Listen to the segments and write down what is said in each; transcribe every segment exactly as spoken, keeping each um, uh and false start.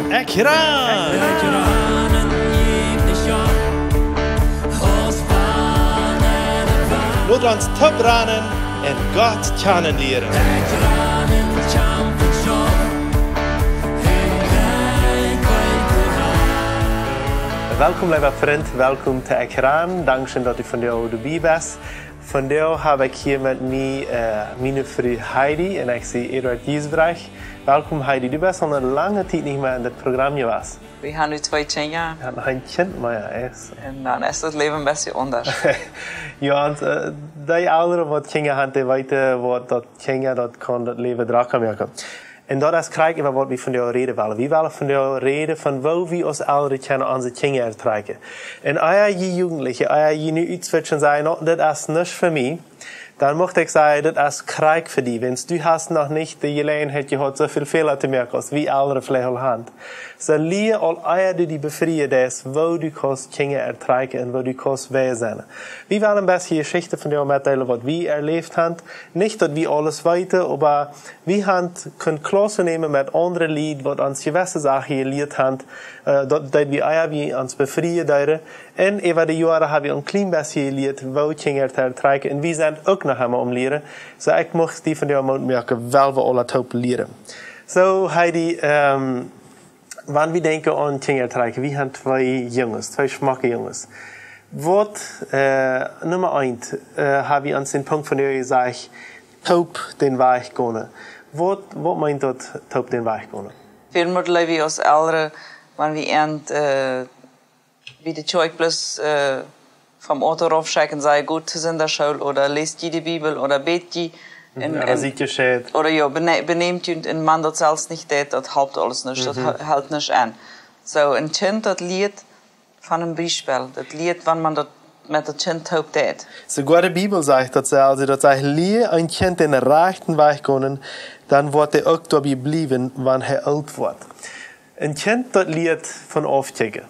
Ekj ran! Lot ons toop ranen un Gott kjanen lieren. Welkom, leewa Frint, welkom to Ekj ran. Dankscheen, daut du vondoag doabie best. Vondoag hab ekj hia met mie, äh, miene Fru Heidi un ekj sie Eduard Giesbrecht. Welkom, Heidi. Du best aul eene lange Tiet nich mea en dit Program jewast. Wie haben nu twee Kjinja. Wie haben een Kjint mea, es. Un dan es daut Läwen een bät aundasch. Jo, un, äh, dee aule waut Kjinja haben, dee weeten waut daut Kjinja, daut kaun daut Läwen drock moaken. Un daut es krakjt äwa waut wie vondoag räden wellen. Wie wellen vondoag räden von woo wie aus Elren kjennen onse Kjinja ertrakjen. Un ea jie Jugendliche, ea jie nu utswitchen, sajen: "No, dit es nuscht fa mie." Dan mucht ekj sajen, dit es krakjt fa die, wiels du hast noch nich de Jeläajenheit jehaut, soo väl Fäla to moaken aus wie Elren veleicht aul haben. Soo lia aul ea du die befrieen deist, woo du kaust Kjinja ertrakjen un woo du kaust wiesen. Wie wellen een bät Jeschicht vondoag metdeelen, waut wie erläft haben. Nich daut wie aules weeten, oba wie haben kunt Klaussen nämen met aundre Lied, waut ons jewesse Sachen jelieet haben, äh, daut, daut wie ea wie ons befrieen deeden. Un äwa de Joaren hab wie een kjlien bät jelieet, woo Kjinja to ertrakjen. Un wie sent uk noch emma aum lieren. Soo, ekj mucht die vondoag Moot moaken, wiels wie aule toop lieren. Soo, Heidi, ähm, wan wie denkjen aun Kjinja ertrakjen, wie haben twee Junges, twee schmocke Junges. Waut, äh, Numma eent, äh, hab wie aun dän Punkt vondoag jesajcht, toop dän Wajch gonen. Waut, waut meent daut, toop dän Wajch gonen? Väl mol jleew wie aus Elren, wan wie an, äh, bie de Kjoakj bloos, äh, vom Auto raufschekjen, saj: "Go to Sindachschool" ooda "Läs jie de Bibel" ooda "Bät jie". Mhm, un, ooda un, siet jescheit. Ooda jo, bene-, benämt junt un wan daut selfst nich deit, daut halpt aules nuscht, daut Mhm. hel-, helt nuscht aun. Soo, een Kjint daut lieet von een Biespel, daut lieet, wan eena daut met daut Kjint toop deit. Soogoa de Bibel sajcht daut selfst, daut sajcht: "Lia een Kjint dän rajchten Wajch gonen, dan woat hee uk doabie bliewen, wan hee oolt woat." Een Kjint daut lieet von aufkjikjen.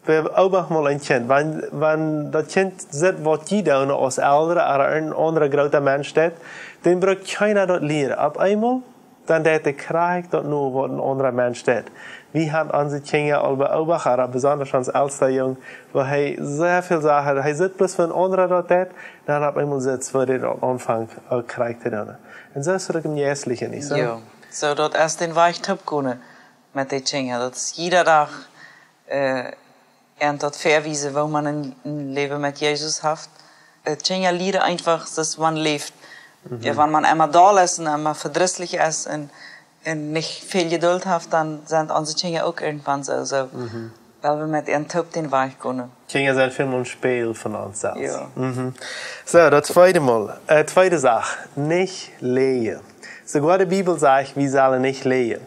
Beobacht mol een Kjint. Wan, wan daut Kjint sitt waut jie doonen aus Elren ooda een aundra groota Mensch deit, dan brukt kjeena daut lieren. Opp eemol, dan deit dee krakjt daut no waut een aundra Mensch deit. Wie haben onse Kjinja aul beobacht, ooda besonda ons elsta Jung, woo hee sea väl Sachen, hee sitt bloos wan een aundra daut deit, dan opp eemol sitt hee, woo dee daut aunfangt, uk krakjt to doonen. Un soo es daut uk em Jeistlichen, nich soo? Jo. Soo, daut es dän Wajch toop gonen met de Kjinja. Daut es jieda Dach, äh, an daut väawiesen, woo eena een, een Läwen met Jesus haft. Äh, Kjinja lieren eefach, daut eena läft. Mhm. Jo, wan eena emma doll es un emma vedrisslich es un, un nich väl Jedult haft, dan sent onse Kjinja uk irjentwan soo. Soo, Mhm. wiels wie met an toop dän Wajch gonen. Kjinja sent väl mol een Spieejel von ons selfst. Jo. Mhm. Soo, daut tweede Mol, äh, tweede Sach, nich läajen. Soogoa de Bibel sajcht, wie sellen nich läajen.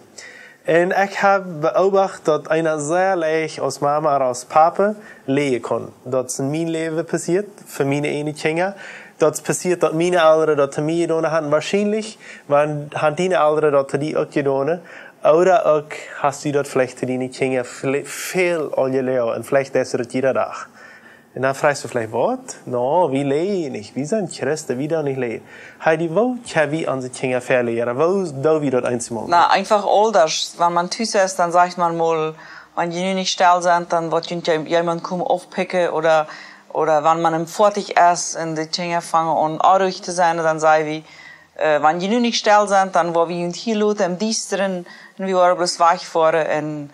Un ekj hab beobacht, daut eena sea leicht aus Mama ooda aus Papa läajen kaun. Daut es en mien Läwen passieet, fa miene ieejne Kjinja. Daut es passieet, daut miene Elren daut to mie jedonen haben. Woarschienlich, wan haben diene Elren daut to die uk jedonen. Ooda uk hast du daut veleicht to diene Kjinja vle-, väl aul jelieet un veleicht deist du daut jieda Dach. Un dan froagst du veleicht: "Waut? No, wie läajen nich. Wie sent Christen, wie doonen nich läajen." Heidi, woo kjenn wie onse Kjinja väalieren? Woo doo wie daut eensmol? Na, eefach auldasch. Wan eena tus es, dan sajcht eena mol: "Wan jie nu nich stell sent, dan woat junt je-, jemaunt komen aufpikjen", ooda, ooda wan eena em Foatich es un de Kjinja fangen aun onruhich to sennen, dan saj wie, äh: "Wan jie nu nich stell sent, dan woa wie junt hia loten em Diestren un wie woaren bloos wajchfoaren", un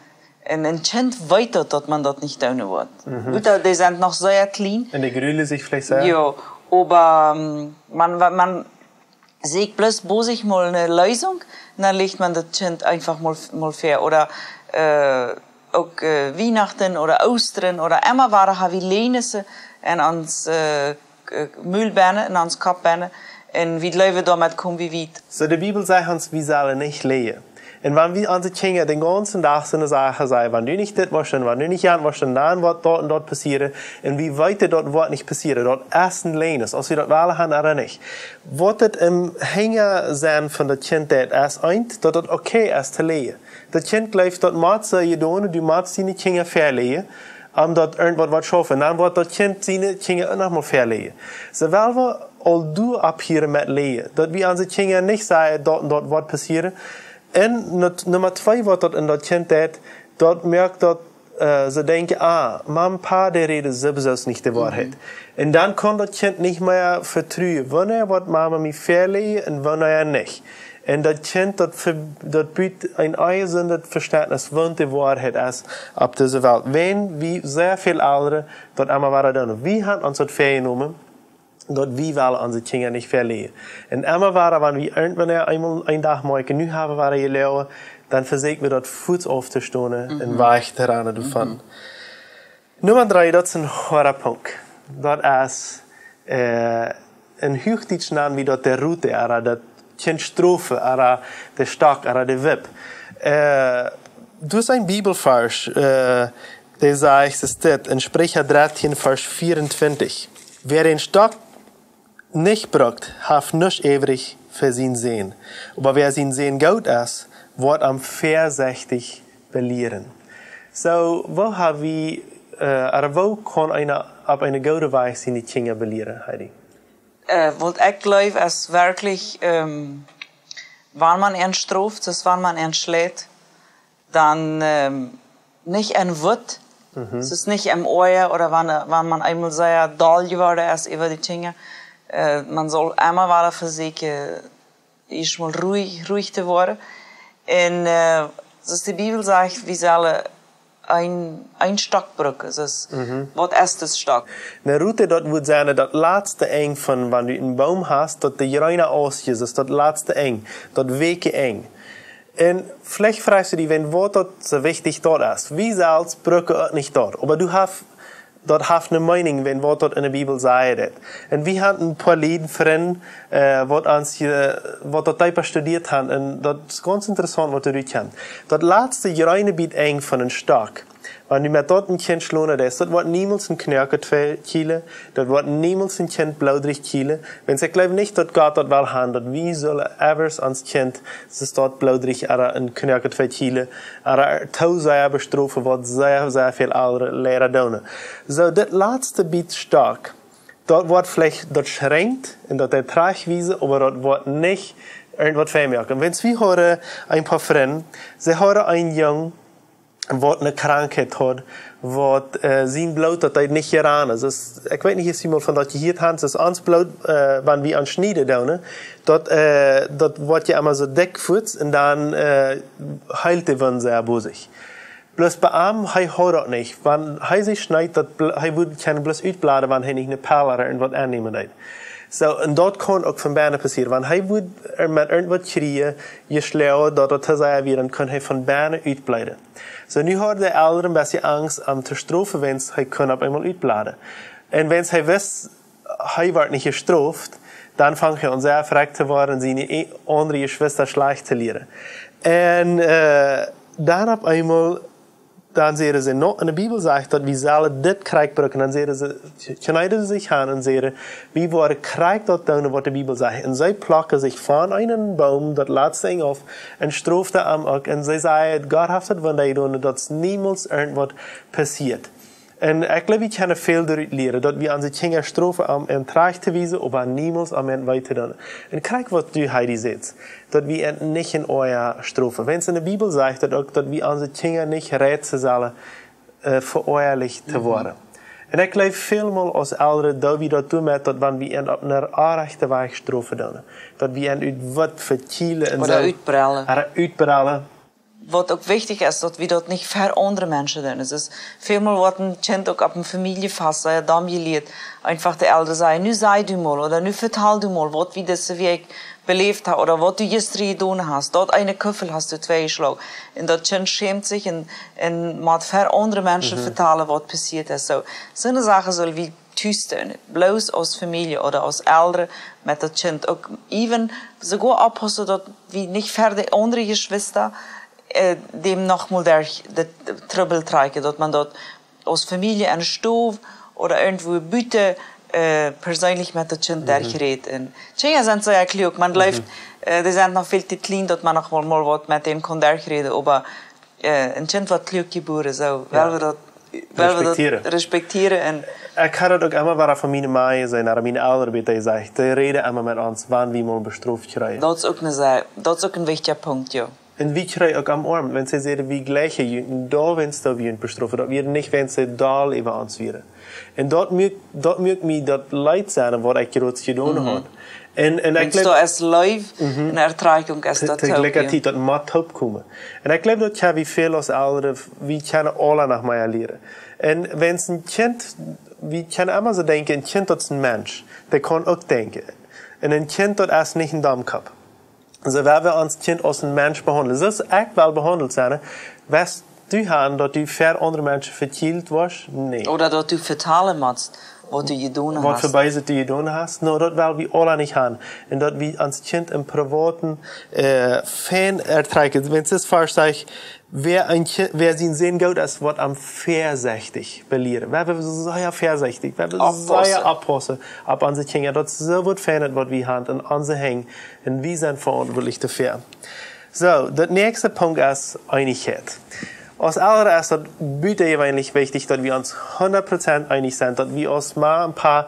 Un een Kjint weet daut, daut eena daut nich doonen woat. Mhm. Oba dee sent noch sea kjlien. Un dee grulen sikj veleicht sea. Jo, oba, ähm, eena, eena, eena sajcht bloos, bosich mol eene Leesunk, dan lajcht eena daut Kjint eefach mol, mol väa. Ooda, äh, uk, äh, Wienachten ooda Oostren ooda emma wada haben wie Läajnisse en ons, äh, äh, Mul bennen, en ons Kopp bennen. Un wie jleewen, doamet komen wie wieda. Soo, de Bibel sajcht ons, wie sellen nich läajen. Un wan wie onse Kjinja dän gaunzen Dach soone Sachen sajen: "Wan du nich dit woascht un wan du nich jant woascht, dan woat daut un daut passieren." Un wie weeten, daut woat nich passieren. Daut es een Läajen, aus wie daut wellen haben ooda nich. Waut et em Hinjasinn von daut Kjint deit, es eent, daut daut okay es to läajen. Daut Kjint jleeft, daut mott soo jedonen, du motst diene Kjinja väaläajen, om daut irjentwaut woat schaufen. Dan woat daut Kjint siene Kjinja uk noch mol väaläajen. Soo well wie aul doa opphieren met läajen. Daut wie onse Kjinja nich sajen, daut un daut woat passieren. Un Num-, Numma twee, waut daut en daut Kjint deit, Daut moakt daut, äh, see denkjen, ah, Mama, Papa, dee räden sowieso nich de Woarheit. Un dan kaun daut Kjint nich mea vetruen, wanea woat Mama mie veleajen un wanea nich. Un daut Kjint, daut, daut bieet een onjesundet Vestentnis, waut de Woarheit es opp dise Welt. Wan wie sea väl Elren daut emma wada doonen. Wie haben ons daut väajenomen, daut wie wellen onse Kjinja nich veleajen. Un emma wada, wan wie irjentwanea eemol een Dach moakjen, nu haben wie wada jeloagen, dan vesieekj wie daut fuaz auftostonen un wajch to rannen doavon. Numma dree, daut es een hoada Punkt. Daut es, äh, en Huachdietsch nanen wie daut de Rute, ooda daut Kjint strofen, ooda de Stock, ooda de Whip. Äh, daut es een Bibelvarsch, äh, dee sajcht, es dit, en Spricha dartieen, Varsch veeauntwintich. Wäa dän Stock nich brukt, haft nuscht äwrich fa sienen Sän. Oba wäa sienen Sän goot es, woat am väasechtich belieren. Soo, woo haben wie, äh, ooda woo kaun eena opp eene goode Wies siene Kjinja belieren, Heidi? Äh, waut ekj jleew, es werkjlich, ähm, wan eena an stroft, es wan eena an schleit, dan, ähm, nich en Wut. Mhm. Es nich em Oaja ooda wan, wan eena eemol sea doll jeworden es äwa de Kjinja. Äh, eena saul emma wada vesieekjen, ieescht mol ruich, ruich to woaren. Un, äh, soo aus de Bibel sajcht, wie sellen een, een Stock brucken. Soo aus, mhm, waut es daut Stock? Ne Rute, daut wudd sennen daut latste Enj von, wan du een Boom hast, daut de jreene Aust es, daut latste Enj, daut wäakje Enj. Un veleicht froagst du die, wan waut daut soo wichtich daut es. Wie selfst brucken daut nich daut. Oba du hast, daut haft ne Meenunk, wan waut daut en de Bibel sajcht. Un wie haben een poa Lied, Frind, äh, waut ons hia, waut daut deepa studieet haben. Un daut es gaunz interessaunt, waut doa rut kjemt. Daut latste jreene Bät Enj von een Stock, wan du met daut een Kjint schlonen deist, daut woat niemols een Knoaken kjielen, daut woat niemols een Kjint bloodrich kjielen. Wiels ekj jleew nich, daut Gott daut well haben, daut wie sellen ever ons Kjint, soo aus daut bloodrich ooda een Knoaken kjielen, ooda too sea bestrofen, waut sea, sea väl Elren leider doonen. Soo, daut latste Bät Stock, daut woat veleicht, daut schriet un daut deit trajchtwiesen, oba daut woat nich irjentwaut vemoaken. Wiels wie hauden een poa Frind, see hauden een Jung, waut ne Krankheit haud, waut, äh, sien Bloot, daut deed nich rannen. Soo aus, ekj weet nich, aus jie mol von daut jehieet haben, soo aus ons Bloot, äh, wan wie ons schnieden doonen, daut, äh, daut woat je emma soo dikj fuaz un dan, äh, heelt de Wund sea bosich. Bloos bie am, hee haud daut nich. Wan hee sikj schneed, daut bl-, hee wudd kjennen bloos utbleeden, wan hee nich ne Pell ooda irjentwaut aunnämen deed. Soo, un daut kaun uk von bennen passieren. Wan hee wudd, äh, met irjentwaut kjrieen, jeschlonen, daut daut to sajen wia, dan kunn hee von bennen utbleeden. Soo, nu hauden de Elren een bät Angst, am to strofen, wiels hee kunn opp eemol utbleeden. Un wiels hee wist, hee woat nich jestroft, dan funk hee aun sea frakj to woaren, siene e-, aundre Jeschwista schlajcht to lieren. Un, äh, dan opp eemol, dan säden see, no, en de Bibel sajcht daut, wie sellen dit Krakjt brucken. Dan säden see, kjneeden sikj han un säden, wie woaren krakjt daut doonen, waut de Bibel sajcht. Un see plokten sikj von eenen Boom daut latste Enj auf un stroften am uk. Un see säden, Gott haft daut Wunda jedonen, daut es niemols irjentwaut passieet. Un ekj jleew, wie kjennen väl doarut lieren, daut wie onse Kjinja strofen, om an trajcht to wiesen, oba niemols om an wee to doonen. Un krakjt waut du, Heidi, sajchst, daut wie an nich en Oaja strofen. Wiels en de Bibel sajcht daut uk, daut wie onse Kjinja nich reizen sellen, äh, veoajalich to woaren. Un ekj jleew, välmol aus Elren, daut wie daut doonen met daut, wan wie an opp ne orrajchte Wies strofen doonen. Daut wie an ut waut fa kjielen un soo. Ooda utbrellen. Ooda utbrellen. Waut uk wichtich es, daut wie daut nich ver aundre Menschen doonen. Daut es, välmol woat een Kjint uk opp een Famieljefaust, äh, dan jelieet, eefach de Elren sajen, nu saj du mol, ooda nu vetal du mol, waut wie dise Wäakj beläft haben, ooda waut du jistren jedonen hast, daut eene Kuffel hast du tweejeschloagen. Un daut Kjint schämt sikj un, un mott ver aundre Menschen vetalen, waut passieet es. Soo, soone Sachen sell wie tus doonen, bloos aus Famielje ooda aus Elren met daut Kjint. Uk even soogoa oppaussen, daut wie nich ver de aundre Jeschwista, äh, däm noch mol derch de Trubbel trakjen, daut eena daut aus Famielje en de Stow ooda irjentwua buten, äh, perseenlich met daut Kjint derchrät. Un Kjinja sent sea kluak, eena jleeft, äh, dee sent noch väl too kjlien, daut eena noch mol, mol waut met däm kaun derchräden, oba äh, een Kjint woat kluak jebuaren, soo, well wie daut, well wie daut respektieren. Respektieren un ekj hab daut uk emma wada von miene Mame jeseenen, ooda miene Elren, waut dee säd, dee räden emma met ons, wan wie mol bestroft kjrieen. Daut es uk een sea, daut es uk een wichtja Punkt, jo. Un wie kjrieen uk aum Oarm, wan see säden, wie jlikjen junt, un doawäajen doo wie junt bestrofen, daut wia nich, wan see doll äwa ons wieren. Un daut muak, daut muak mie daut leet sennen, waut ekj jrods jedonen haud. Un, un ekj jleew, doa es Leew un Ertrakjunk es doa toop, jo. Tiet daut mott toop komen. Un ekj jleew, daut kjenn wie väl aus Elren, wie kjennen aule noch mea lieren. Un wan een Kjint, wie kjennen emma soo denkjen, een Kjint, daut es een Mensch, dee kaun uk denkjen. Un een Kjint, daut es nich een Domkopp. Soo, wan wie ons Kjint aus een Mensch behaundlen, soo aus ekj well behaundelt sennen, west du han, daut du ver aundre Menschen vekjielt woascht? Nä. Ooda daut du vetalen motst, waut du jedonen hast. Waut fa Beeset du jedonen hast? No, daut well wie aule nich han. Un daut wie ons Kjint em Privaten, äh, fein ertrakjen. Wan et es, Varsch sajcht, wäa een Kjint, wäa sien Sän goot es, woat am väasechtich belieren. Wie sent sea väasechtich. Wie sent sea oppaussen opp onse Kjinja. Daut es soo waut Fienet, waut wie han en onse Henj. Un wie sent veauntwuatlich doafäa. Soo, daut näakjste Punkt es Eenichkjeit. Aus Elren es daut butajeweenlich wichtich, daut wie ons hundat Prozent eenich sent, daut wie aus Mame un Pa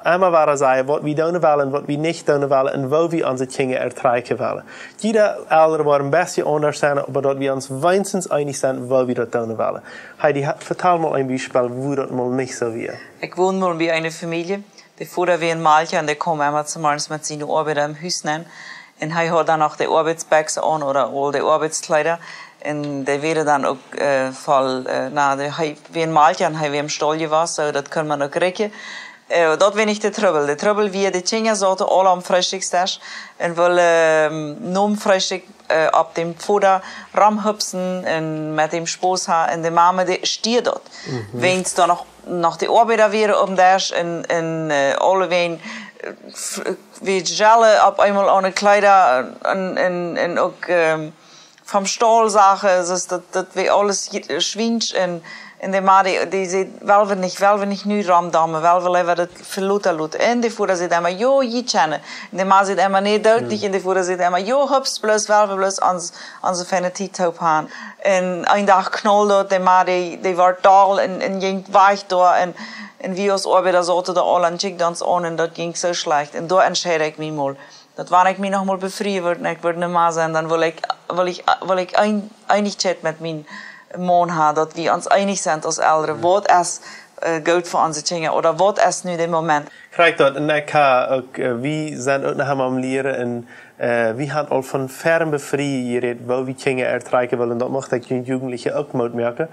emma wada sajen, waut wie doonen wellen, waut wie nich doonen wellen un woo wie onse Kjinja ertrakjen wellen. Jieda Elren woat een bät aundasch sennen, oba daut wie ons weens eenich sent, woo wie daut doonen wellen. Heidi, ha-, vetal mol een Biespel, woo daut mol nich soo wia. Ekj wond mol bie eene Famielje. De Voda wia een Malkja un dee kjeem emma zemorjes met siene Oabeida em Hus nenn. Un hee haud dan noch de Oabeitsbekjsen aun ooda aul de Oabeitskjleeda. Un dee wieren dan uk, äh, voll, äh, na, dee, hee wia een Malkja un hee wia em Staul jewast, soo daut kunn maun uk rikjen. Äh, daut wia nich de Trubbel. De Trubbel wia, de Kjinja sauten aule aum Freestikjsdesch un wullen, ähm, nom Freestikj, äh, opp däm Voda romhupsen un met däm Spos han. Un de Mame, dee stieed daut. Wan doa noch, noch de Oabeida wieren aum Desch un, un, äh, aulewäajen, äh, f-, wie jelle opp eemol aun de Kjleeda un, un, un uk, ähm, vom Staul Sachen, soo daut, daut wia aules je-, schwiensch un, un de Ma, dee, dee säd, well wie nich, well wie nich nu romdomen, well wie leewa daut fa lota loten. Un de Voda säd emma, jo, jie kjennen. Un de Ma säd emma, nä, doot nich. Un de Voda säd emma, jo, hups, bloos, well wie bloos ons, onse feine Tiet toop han. Un een Dach knauld daut, de Ma, dee, dee wort doll un, un jinkj wajch doa. Un, un wie aus Oabeida sauten doa aul un kjikjten ons aun un daut jinkj soo schlajcht. Un doa entscheed ekj mie mol, daut wan ekj mie noch mol befrieen wudd un ekj wudd ne Ma sennen, dan wull ekj, wull ekj, wull ekj een-, Eenichkjeit met mienen Maun han, daut wie ons eenich sent aus Elren. Waut es, äh, goot fa onse Kjinja ooda waut es nu de Moment? Krakjt daut, un ekj ha uk, äh, wie sent uk noch emma aum Lieren un, äh, wie han aul von ver befrieen jerät, woo wie Kjinja ertrakjen wellen. Daut mucht ekj de Jugendliche uk Moot moaken.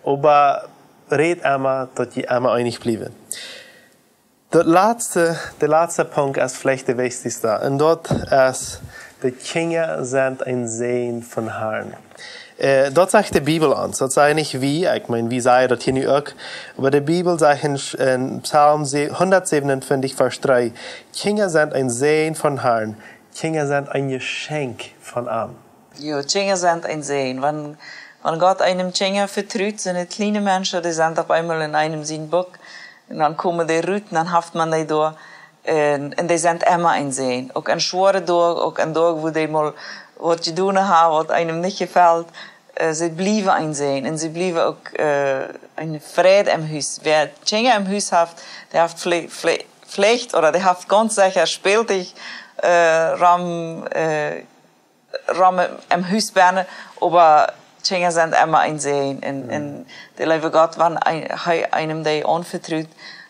Oba rät emma, daut jie emma eenich bliewen. Daut latste, de latste Punkt es veleicht de wichtichste. Un daut es, de Kjinja sent een Säajen vom Harn. Äh, daut sajcht de Bibel ons. Daut saj nich wie. Ekj meen, wie sajen daut hia nu uk. Oba de Bibel sajcht en, en Psalm se-, hundat säwenuntwintich, Varsch dree, Kjinja sent een Säajen vom Harn. Kjinja sent een Jeschenkj von am. Jo, Kjinja sent een Säajen. Wan, wan Gott eenem Kjinja vetrut, sent et kjliene Menschen, dee sent opp eemol en eenem sien Buck. Un dan komen dee rut, un dan haft maun dee doa. Un, un dee sent emma een Säajen. Uk en schwoare Doag, uk en Doag, wua dee mol waut jedonen han, waut eenem nich jefelt. Äh, see bliewen een Säajen. Un see bliewen uk, äh, een Fräd em Hus. Wäa Kjinja em Hus haft, dee haft vle-, vle-, veleicht, ooda dee haft gaunz secha Spältich, äh, rom, äh, rom em Hus bennen, oba Kjinja sent emma een Säajen. Un, un de leewe Gott, wan een, hee eenem dee aunvetrut,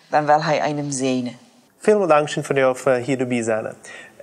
dan well hee eenem säajnen. Välmol dankscheen fa die, äh, hia doabie sennen.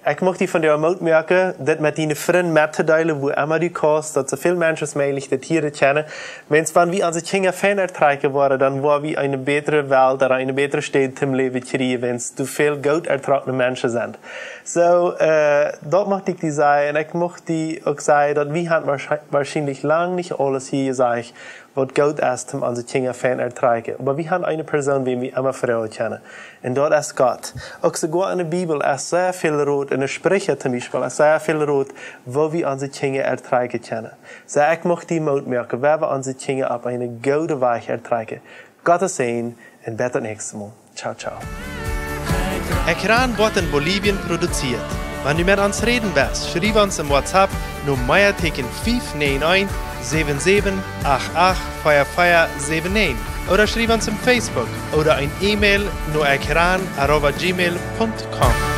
Ekj mucht die vondoag Moot moaken, dit met diene Frind mettodeelen, wua emma du kaust, daut soo väl Menschen aus mäajlich dit hieren kjennen. Wiels wan wie onse Kjinja fein ertrakjen woaren, dan woa wie eene bätre Welt ooda eene bätre Städ toom Läwen kjrieen, wiels doa väl goot ertrockne Menschen sent. Soo, äh, daut mucht ekj die sajen, un ekj mucht die uk sajen, daut wie haben woarschi-, woarschienlich lang nich aules hia jesajcht, waut goot es, om onse Kjinja fein ertrakjen. Oba wie haben eene Persoon, wäm wie emma vetruen kjennen. Un daut es Gott. Uk soogoa en de Bibel es sea väl Rot, en de Spricha toom Biespel, es sea väl Rot, woo wie onse Kjinja ertrakjen kjennen. Soo, ekj mucht die Moot moaken, woo wie onse Kjinja opp eenen gooden Wajch ertrakjen. Gottes Säajen un bat daut näakjste Mol. Ciao, ciao. Ekjran woat en Bolivien produziert. Wan du met ons räden west, schriew ons em WhatsApp no Meateeken fief näajen eent, säwen säwen acht acht, vea vea säwen näajen. Ooda schriew ons em Facebook ooda een E-Mail no ekjran arroba gmail punkt com.